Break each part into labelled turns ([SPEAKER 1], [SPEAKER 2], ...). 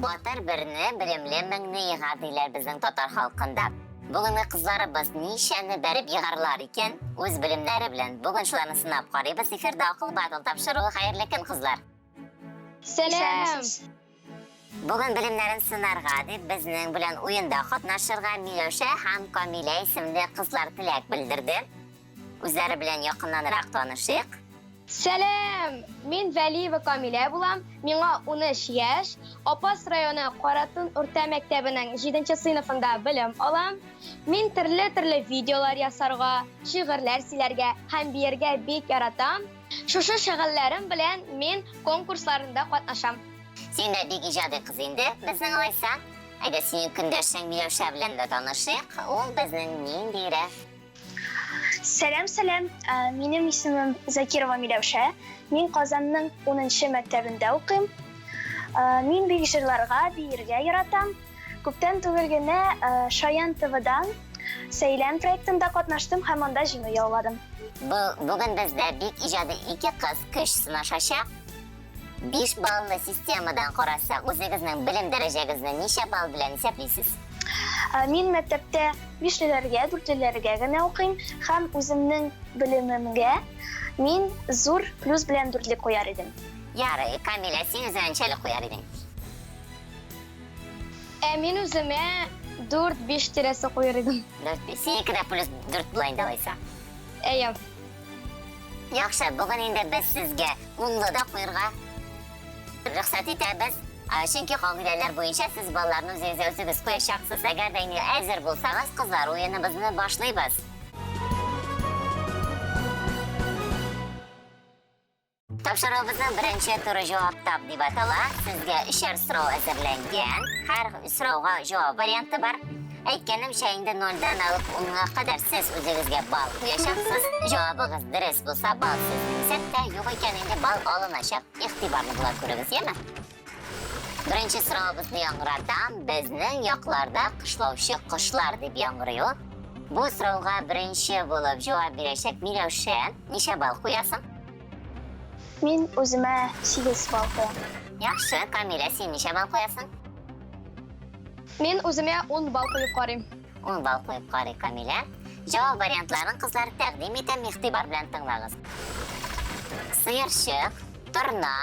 [SPEAKER 1] Батыр берне, белемле меңне егар диләр безнең татар халкында. Бүгенге кызларыбыз ничәне бәреп егарлар икән үз белемнәре белән? Бүген шуларны сынап карыйбыз. Эфирда Акыл батл тапшыруы. Хәерле көн, кызлар!
[SPEAKER 2] Сәлам!
[SPEAKER 1] Бүген белемнәрен сынарга дип безнең белән уенда катнашырга Миләүшә һәм Камилә исемле кызлар теләк белдерде. Үзләре белән якыннанрак танышыйк.
[SPEAKER 2] Сәлам! Мин Вәлиева Камилә булам, миңа 13 яшь, Апас районы Каратун урта мәктәбенең 7 сыйныфында белем алам. Мин төрле-төрле видеолар ясарга, шигырьләр сөйләргә һәм биергә бик яратам. Шушы шөгыльләрем белән мин конкурсларында катнашам.
[SPEAKER 1] Син дә бик иҗади кыз инде, безнең алайса. Әйдә, синең көндәшең Миләүшә белән дә танышыйк. Ул безнең ниндирәк?
[SPEAKER 3] Сәлам, сәлам. Э, минем исемем Закирова Миләүшә. Мин Казанның 10 мәктәбендә укыйм. Э, мин бик җырларга, биергә яратам. Күптән түгел генә э, Шаян ТВдан Сәйлән проектында катнаштым һәм анда җиңү яуладым.
[SPEAKER 1] Бу бүген бездә бик иҗади ике кыз көч сынашачак. 5 баллы системадан карасак, үзегезнең белем дәрәҗәгезне ничә балл белән исәплисез?
[SPEAKER 3] Мин мәктәптә бишлеләргә, дүртлеләргә генә укыйм һәм үземнең белемемгә мин зур плюс белән дүртле куяр идем.
[SPEAKER 1] Ярый, Камилә, син үзеңә ничәле куяр идең?
[SPEAKER 2] Ә мин үземә 4-5 тирәсе куяр идем.
[SPEAKER 1] 4-5. Синеке дә плюс 4 була инде алайса.
[SPEAKER 2] Әйе.
[SPEAKER 1] Яхшы, бүген инде без сезгә унлы да куерга рөхсәт итәбез. Чөнки кагыйдәләр буенча сез балларны үзегезгә үзегез куячаксыз. Әгәр дә инде әзер булсагыз, кызлар, уеныбызны башлыйбыз. Тапшыруыбызның беренче туры җавап тап дип атала. Сезгә өчәр сорау әзерләнгән. Һәр сорауга җавап варианты бар. Әйткәнемчә, инде нольдән алып унга кадәр сез үзегезгә балл куячаксыз. Җавабыгыз дөрес булса, балл сезнең исәптә, юк икән инде балл алыначак. Игътибарлы була күрегез, яме? Беренче соравыбызны яңгыратам. Безнең якларда кышлаучы кошлар дип яңгырый ул. Бу сорауга беренче булып җавап бирәчәк Миләүшә. Ничә балл куясың?
[SPEAKER 3] Мин үземә 8 балл куям.
[SPEAKER 1] Яхшы, Камилә, син ничә балл куясың?
[SPEAKER 2] Мин үземә 10 балл куеп карыйм.
[SPEAKER 1] 10 балл куеп карый Камилә. Җавап вариантларын кызлар тәкъдим итәм, игътибар белән тыңлагыз. Сыерчык, торна,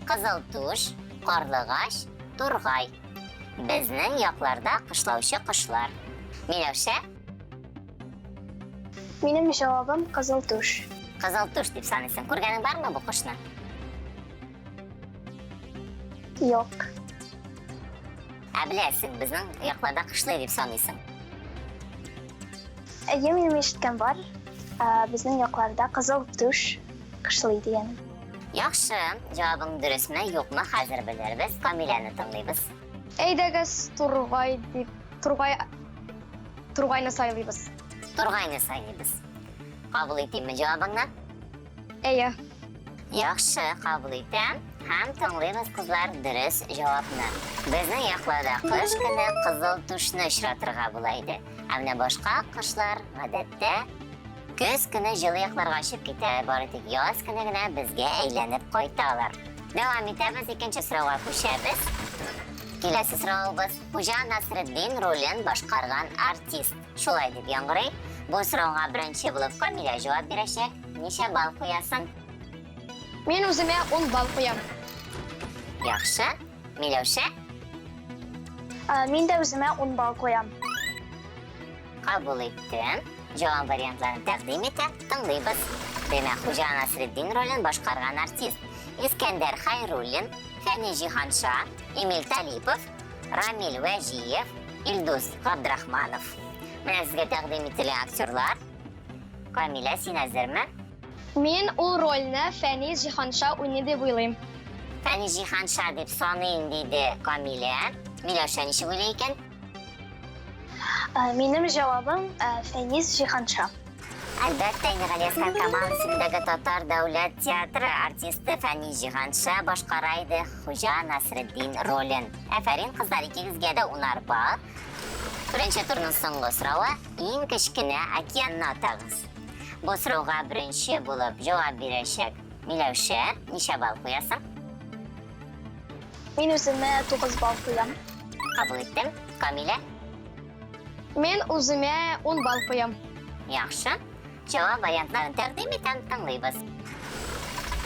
[SPEAKER 1] кызыл түш, карлыгач, тургай. Безнең якларда кышлаучы кошлар. Миләүшә?
[SPEAKER 3] Минем җавабым кызыл түш.
[SPEAKER 1] Кызыл түш дип саныйсың. Күргәнең бармы бу кошны?
[SPEAKER 3] Юк.
[SPEAKER 1] Ә беләсең, безнең якларда кышлый дип саныйсың.
[SPEAKER 3] Әйе, минем ишеткән бар. Ә, Безнең якларда кызыл түш кышлый дигән.
[SPEAKER 1] Яхшы, җавабың дөресме, юкмы, хәзер белербез. Камиләне тыңлыйбыз.
[SPEAKER 2] Әйдәгез, тургай дип, тургай тургайны сайлыйбыз.
[SPEAKER 1] Тургайны сайлыйбыз. Кабул итимме җавабыңны?
[SPEAKER 2] Әйе.
[SPEAKER 1] Яхшы, кабул итәм. Һәм тыңлыйбыз, кызлар, дөрес җавапны. Безнең якларда кыш көне кызыл түшне очратырга була иде. Ә менә башка кошлар, гадәттә, көз көне җылы якларга очып китә, бары тик яз көне генә безгә әйләнеп кайталар. Дәвам итәбез, икенче сорауга күчәбез. Киләсе соравыбыз. Хуҗа Насретдин ролен башкарган артист. Шулай дип яңгырый. Бу сорауга беренче булып Камилә җавап бирәчәк. Ничә балл куясың?
[SPEAKER 2] Мин үземә 10 балл куям.
[SPEAKER 1] Яхшы. Миләүшә?
[SPEAKER 3] Мин дә үземә 10 балл куям.
[SPEAKER 1] Кабул иттем. Җавап вариантларын тәкъдим итәм. Тыңлыйбыз. Димәк, Хуҗа Насретдин ролен башкарган артист Искәндәр Хайруллин, Фәни Җиһанша, Эмиль Талипов, Рамил Вәҗиев, Илдус Габдрахманов. Менә сезгә тәкъдим ителгән актерлар. Камилә, син әзерме?
[SPEAKER 2] Мин ул рольне Фәнис Җиһанша уйный дип уйлыйм.
[SPEAKER 1] Фәнис Җиһанша дип саныйм, диде Камилә. Миләүшә ничек уйлый икән?
[SPEAKER 3] Э, минем җавабым э, Фәнис Җиһанша.
[SPEAKER 1] Әлбәттә, инде Галиәсгар Камал исемендәге Татар дәүләт театры артисты Фәнис Җиһанша башкара иде Хуҗа Насретдин ролен. Афәрин, кызлар, икегезгә дә унар балл. Беренче турның соңгы соравы, иң кечкенә океанны атагыз. Бу сорауга беренче булып җавап бирәчәк Миләүшә, ничә балл куясың?
[SPEAKER 3] Мин үземә 9 балл куям.
[SPEAKER 1] Кабул иттем. Камилә?
[SPEAKER 2] Мин үземә 10 балл куям.
[SPEAKER 1] Яхшы. Җавап вариантларын тәкъдим итәм, тыңлыйбыз.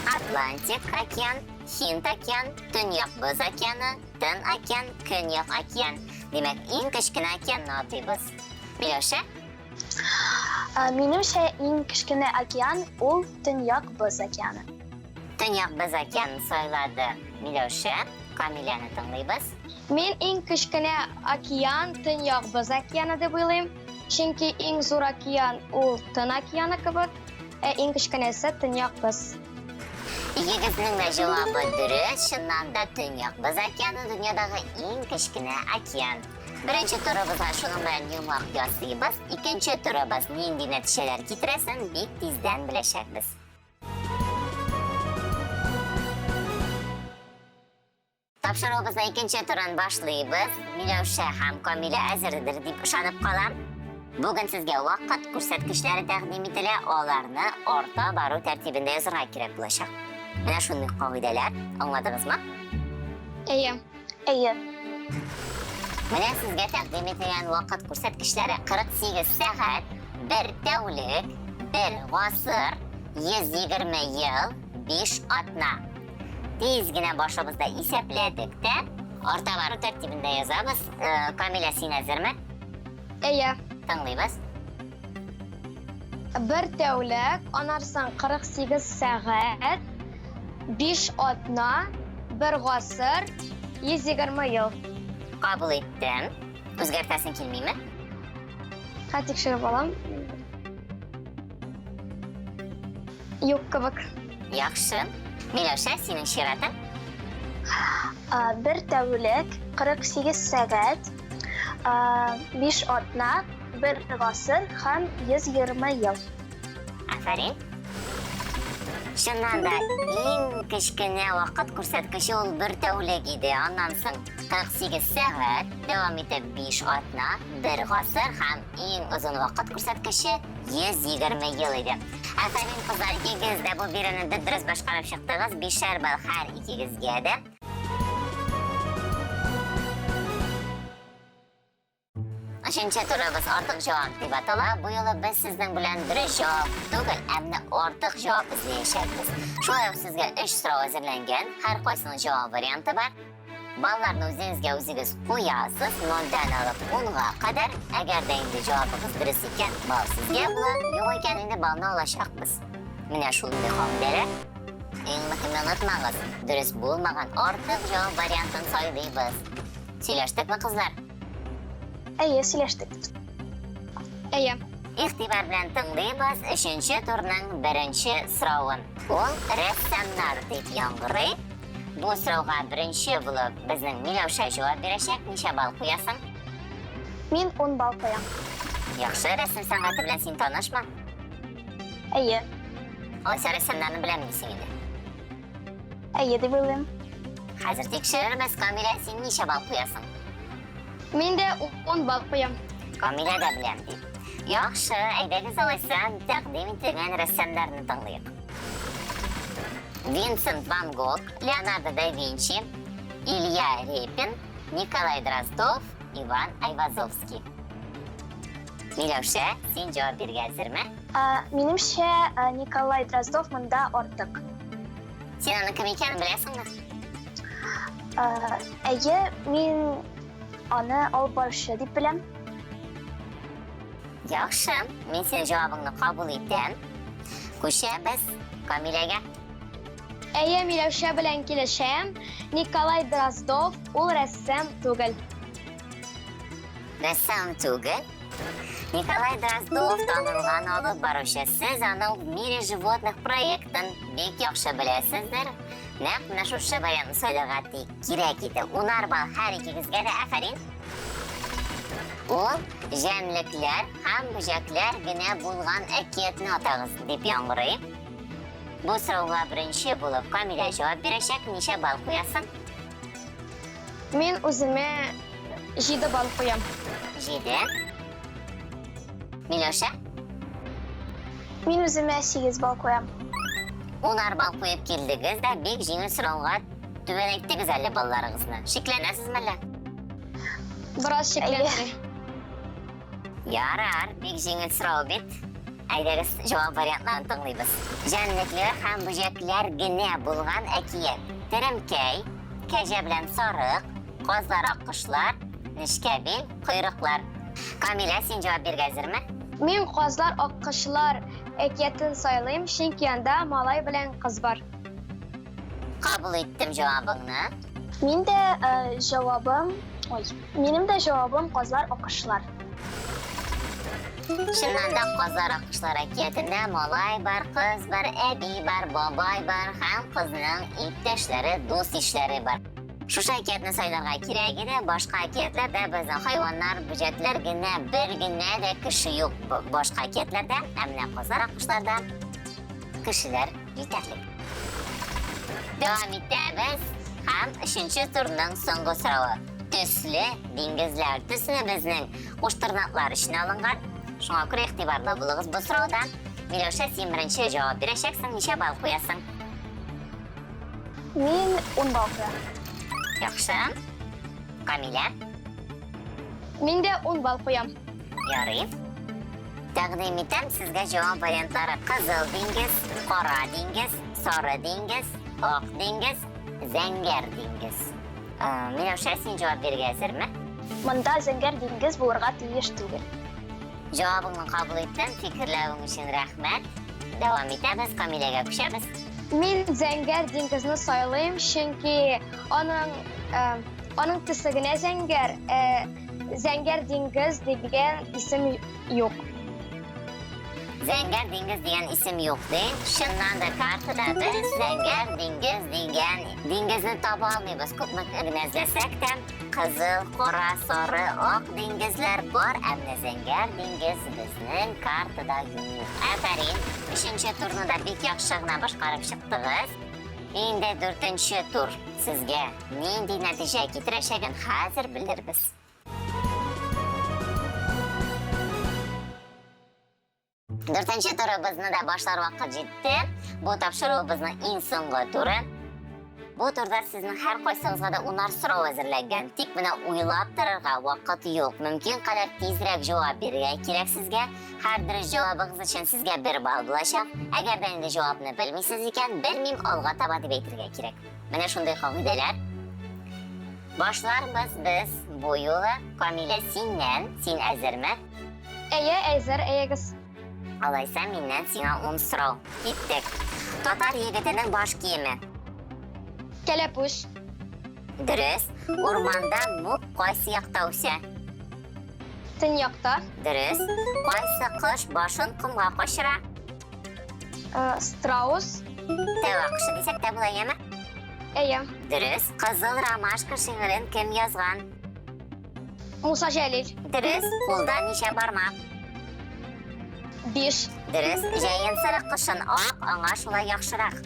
[SPEAKER 1] Атлантик океан, Һинд океан, Төньяк Боз океаны, Тын океан, Көньяк океан. Димәк, иң кечкенә океанны атыйбыз. Миләүшә?
[SPEAKER 3] Минемчә, иң кечкенә океан ул Төньяк Боз океаны.
[SPEAKER 1] Төньяк Боз океанын сайлады Миләүшә. Камиләне тыңлыйбыз.
[SPEAKER 2] Мин иң кечкенә океан Төньяк Боз океаны дип уйлыйм. Чөнки иң зур океан ул Тын океаны кебек, ә иң кечкенәсе Төньяк Боз.
[SPEAKER 1] Икегезнең дә җавабы дөрес. Чыннан да Төньяк Боз океаны дөньядагы иң кечкенә океан. Беренче турыбызга шуның белән йомгак ясыйбыз. Икенче турыбыз нинди нәтиҗәләр китерәсен бик тиздән беләчәкбез. Тапшыруыбызның икенче турын башлыйбыз. Миләүшә һәм Камилә әзердер дип ышанып калам. Бүген сезгә вакыт күрсәткечләре тәкъдим ителә, аларны арта бару тәртибендә язарга кирәк булачак. Менә шундый кагыйдәләр, аңладыгызмы?
[SPEAKER 2] Әйе.
[SPEAKER 3] Әйе.
[SPEAKER 1] Менә сезгә тәкъдим ителгән вакыт күрсәткечләре 48 сәгать, бер тәүлек, бер гасыр, 120 ел, 5 атна. Тиз генә башыбызда исәпләдек тә, арта бару тәртибендә язабыз. Э, Камилә, син әзерме?
[SPEAKER 2] Әйе.
[SPEAKER 1] Тыңлыйбыз.
[SPEAKER 2] Бер тәүлек, анарсан 48 сәгать, 5 атна, бер гасыр, 120 ел.
[SPEAKER 1] Кабул иттем. Үзгәртәсең килмиме?
[SPEAKER 2] Ха тикшереп алам. Юк кебек.
[SPEAKER 1] Яхшы. Миләүшә, синең чиратың.
[SPEAKER 3] Бер тәүлек, 48 сәгать, 5 атна, Бер гасыр һәм 120 ел.
[SPEAKER 1] Афәрин. Чыннан да, иң кечкенә вакыт күрсәткече ул бер тәүлек иде. Аннан соң 48 сәгать, дәвам итеп 5 атна, бер гасыр һәм иң озын вакыт күрсәткече 120 ел иде. Афәрин, кызлар, икегез дә бу биремне дөп-дөрес башкарып чыктыгыз. Бишәр балл һәр икегезгә дә. Өченче турыбыз артык җавап дип атала. Бу юлы без сезнең белән дөрес җавап түгел, ә менә артык җавап эзләячәкбез. Шулай ук сезгә өч сорау әзерләнгән, һәркайсының җавап варианты бар. Балларны үзегезгә үзегез куясыз, нольдән алып унга кадәр. Әгәр дә инде җавабыгыз дөрес икән, балл сезгә була, юк икән инде баллны алачакбыз. Менә шундый кагыйдәләр. Иң мөһиме онытмагыз, дөрес булмаган артык җавап вариантын сайлыйбыз. Сөйләштекме, кызлар?
[SPEAKER 3] Әйе, сөйләштек.
[SPEAKER 2] Әйе.
[SPEAKER 1] Игътибар белән тыңлыйбыз өченче турның беренче соравын. Ул рәссамнар дип яңгырый. Бу сорауга беренче булып безнең Миләүшә җавап бирәчәк. Ничә балл куясың?
[SPEAKER 3] Мин 10 балл куям.
[SPEAKER 1] Яхшы, рәсем сәнгате белән син танышмы?
[SPEAKER 3] Әйе.
[SPEAKER 1] Алайса рәссамнарны беләм дисең инде.
[SPEAKER 3] Әйе дип уйлыйм.
[SPEAKER 1] Хәзер тикшерербез. Камилә, син ничә балл куясың?
[SPEAKER 2] Мин дә 10 балл куям.
[SPEAKER 1] Камилә дә беләм ди. Яхшы, әйдәгез алайса, тәкъдим ителгән рәссамнарны тыңлыйк. Винсент Ван Гог, Леонардо да Винчи, Илья Репин, Николай Дроздов, Иван Айвазовский. Миләүшә, син җавап бирергә әзерме?
[SPEAKER 3] Минемчә, Николай Дроздов монда артык.
[SPEAKER 1] Син аның кем икәнен беләсеңме?
[SPEAKER 3] Әйе, мин аны алып баручы дип беләм.
[SPEAKER 1] Яхшы, мин синең җавабыңны кабул итәм. Күчәбез Камиләгә.
[SPEAKER 2] Әйе, Миләүшә белән килешәм. Николай Дроздов ул рәссам түгел.
[SPEAKER 1] Рәссам түгел. Николай Дроздов танылган алып баручы. Сез аның В мире животных проектын бик яхшы беләсездер. Нәкъ менә шушы вариантны сайларга тик кирәк иде. Унар балл һәр икегезгә дә афәрин. Ул җәнлекләр һәм бөҗәкләр генә булган әкиятне атагыз, дип яңгырый. Бу сорауга беренче булып Камилә җавап бирәчәк. Ничә балл куясың?
[SPEAKER 2] Мин үземә 7 балл куям.
[SPEAKER 1] 7. Миләүшә?
[SPEAKER 3] Мин үземә 8 балл куям.
[SPEAKER 1] Унар балл куеп килдегез дә, бик җиңел сорауга Түбәнәйттегез әле балларыгызны. Шикләнәсезме әллә?
[SPEAKER 2] Бераз шикләндем.
[SPEAKER 1] Ярар, бик җиңел сорау бит. Әйдәгез, җавап вариантларын тыңлыйбыз. Җәнлекләр һәм бөҗәкләр генә булган әкият. Теремкәй, кәҗә белән сарык, казлар, аккошлар, нечкә бил, койрыклар. Камилә, син җавап бирергә әзерме?
[SPEAKER 2] Мин казлар, аккошлар әкиятен сайлыйм, чөнки анда малай белән кыз бар.
[SPEAKER 1] Кабул иттем җавабыңны.
[SPEAKER 3] Мин дә э, җавабым, ой, минем дә җавабым казлар, аккошлар.
[SPEAKER 1] Чыннан да казлар, аккошлар әкиятендә малай бар, кыз бар, әби бар, бабай бар һәм кызның иптәшләре, дус-ишләре бар. Шушы әкиятне сайларга кирәк иде. Башка әкиятләрдә безнең хайваннар, бөҗәкләр генә, бер генә дә кеше юк башка әкиятләрдә. Ә менә казлар, аккошларда кешеләр җитәрлек. Дәвам итәбез һәм өченче турның соңгы соравы. Төсле диңгезләр. Төсне безнең куштырнаклар өчен алынган. Шуңа күрә игътибарлы булыгыз бу сорауда. Миләүшә, син беренче җавап бирәчәксең. Ничә балл куясың?
[SPEAKER 3] Мин 10 балл куям.
[SPEAKER 1] Яхшы. Камилә?
[SPEAKER 2] Мин дә 10 балл куям.
[SPEAKER 1] Ярый. Тәкъдим итәм сезгә җавап вариантлары. Кызыл диңгез, кара диңгез, сары диңгез, ак диңгез, зәңгәр диңгез. Э, Миләүшә, син җавап бирергә әзерме?
[SPEAKER 3] Монда зәңгәр диңгез булырга тиеш түгел.
[SPEAKER 1] Җавабыңны кабул иттем, фикерләвең өчен рәхмәт. Дәвам итәбез, Камиләгә күчәбез.
[SPEAKER 2] Мин зәңгәр диңгезне сайлыйм, чөнки аның э, аның төсе генә зәңгәр, э, Зәңгәр диңгез дигән исем юк.
[SPEAKER 1] Зәңгәр диңгез дигән исем юк ди. Чыннан да картада без зәңгәр диңгез дигән диңгезне таба алмыйбыз. Күпме генә эзләсәк тә, кызыл, кара, сары, ак диңгезләр бар, ә менә зәңгәр диңгез безнең картада юк. Афәрин! Өченче турны да бик яхшы гына башкарып чыктыгыз. Инде дүртенче тур сезгә нинди нәтиҗә китерәчәген хәзер белербез. Дүртенче турыбызны да башлар вакыт җитте. Бу тапшыруыбызның иң соңгы туры. Бу турда сезнең һәр кайсыгызга да унар сорау әзерләнгән. Тик менә уйлап торырга вакыт юк. Мөмкин кадәр тизрәк җавап бирергә кирәк сезгә. Һәр дөрес җавабыгыз өчен сезгә бер балл булачак. Әгәр дә инде җавапны белмисез икән, белмим, алга таба дип әйтергә кирәк. Менә шундый кагыйдәләр. Башларбыз без бу юлы. Камилә, синнән, син әзерме?
[SPEAKER 2] Әйе, әзер, әйегез.
[SPEAKER 1] Алайса миннән сиңа ун сорау. Киттек. Татар егетенең баш киеме.
[SPEAKER 2] Кәләпүш.
[SPEAKER 1] Дөрес. Урманда мүк кайсы якта үсә?
[SPEAKER 2] Төньякта.
[SPEAKER 1] Дөрес. Кайсы кош башын комга качыра?
[SPEAKER 2] Э, страус.
[SPEAKER 1] Тәвә кошы дисәк тә була, яме?
[SPEAKER 2] Әйе.
[SPEAKER 1] Дөрес. Кызыл ромашка шигырен кем язган?
[SPEAKER 2] Муса Җәлил.
[SPEAKER 1] Дөрес. Кулда ничә бармак?
[SPEAKER 2] Биш.
[SPEAKER 1] Дөрес. Җәен сырык, кышын ак, аңа шулай яхшырак.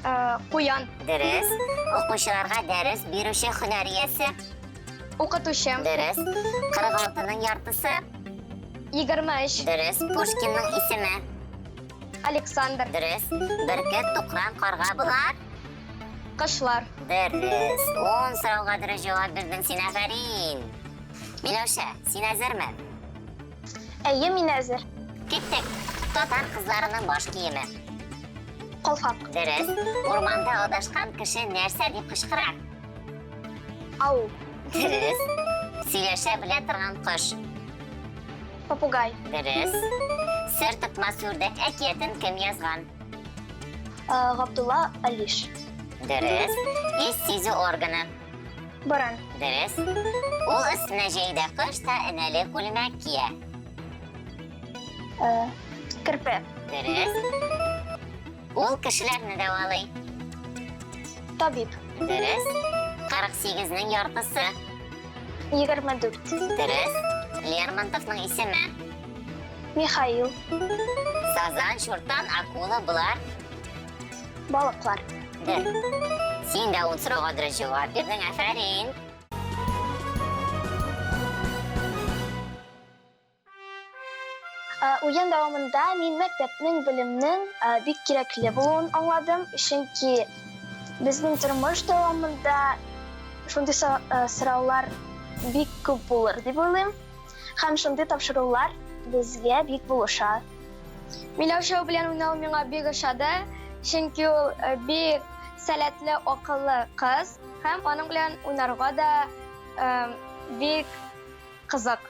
[SPEAKER 2] Э, куян.
[SPEAKER 1] Дөрес. Укучыларга дәрес бирүче һөнәр иясе.
[SPEAKER 2] Укытучы.
[SPEAKER 1] Дөрес. 46-ның яртысы.
[SPEAKER 2] 23.
[SPEAKER 1] Дөрес. Пушкинның исеме.
[SPEAKER 2] Александр.
[SPEAKER 1] Дөрес. Бөркет, тукран, карга болар.
[SPEAKER 2] Кышлар.
[SPEAKER 1] Дөрес. 10 сорауга дөрес җавап бирдең син, афәрин. Миләүшә, син әзерме?
[SPEAKER 3] Әйе, мин әзер.
[SPEAKER 1] Киттек. Татар кызларының баш киеме.
[SPEAKER 3] Калфак.
[SPEAKER 1] Дөрес. Урманда адашкан кеше нәрсә дип кычкыра?
[SPEAKER 3] Ау.
[SPEAKER 1] Дөрес. Сөйләшә белә торган кош.
[SPEAKER 3] Попугай.
[SPEAKER 1] Дөрес. Сер тотмас үрдәк әкиятен кем язган?
[SPEAKER 3] Э, Габдулла Алиш.
[SPEAKER 1] Дөрес. Ис сизү органы.
[SPEAKER 3] Борын.
[SPEAKER 1] Дөрес. Ул өстенә җәйдә кыш та энәле күлмәк кия.
[SPEAKER 3] Э, Керпе.
[SPEAKER 1] Дөрес. Ул кешеләрне дәвалый.
[SPEAKER 3] Табиб.
[SPEAKER 1] Дөрес. 48-нең яртысы.
[SPEAKER 3] 24.
[SPEAKER 1] Дөрес. Лермонтовның исеме.
[SPEAKER 3] Михаил.
[SPEAKER 1] Сазан, чуртан, акула болар.
[SPEAKER 3] Балыклар.
[SPEAKER 1] Дөр. Син дә ун сорауга дөрес җавап бирдең, афәрин.
[SPEAKER 3] Э, уен дәвамында мин мәктәпнең белемнең э, бик кирәкле булуын аңладым, чөнки Безнең тормыш дәвамында шундый сораулар бик күп булыр дип уйлыйм. Һәм шундый тапшырулар безгә бик булыша.
[SPEAKER 2] Миләүшә белән уйнау миңа бик ошады, чөнки ул бик сәләтле, акыллы кыз һәм аның белән уйнарга да бик кызык.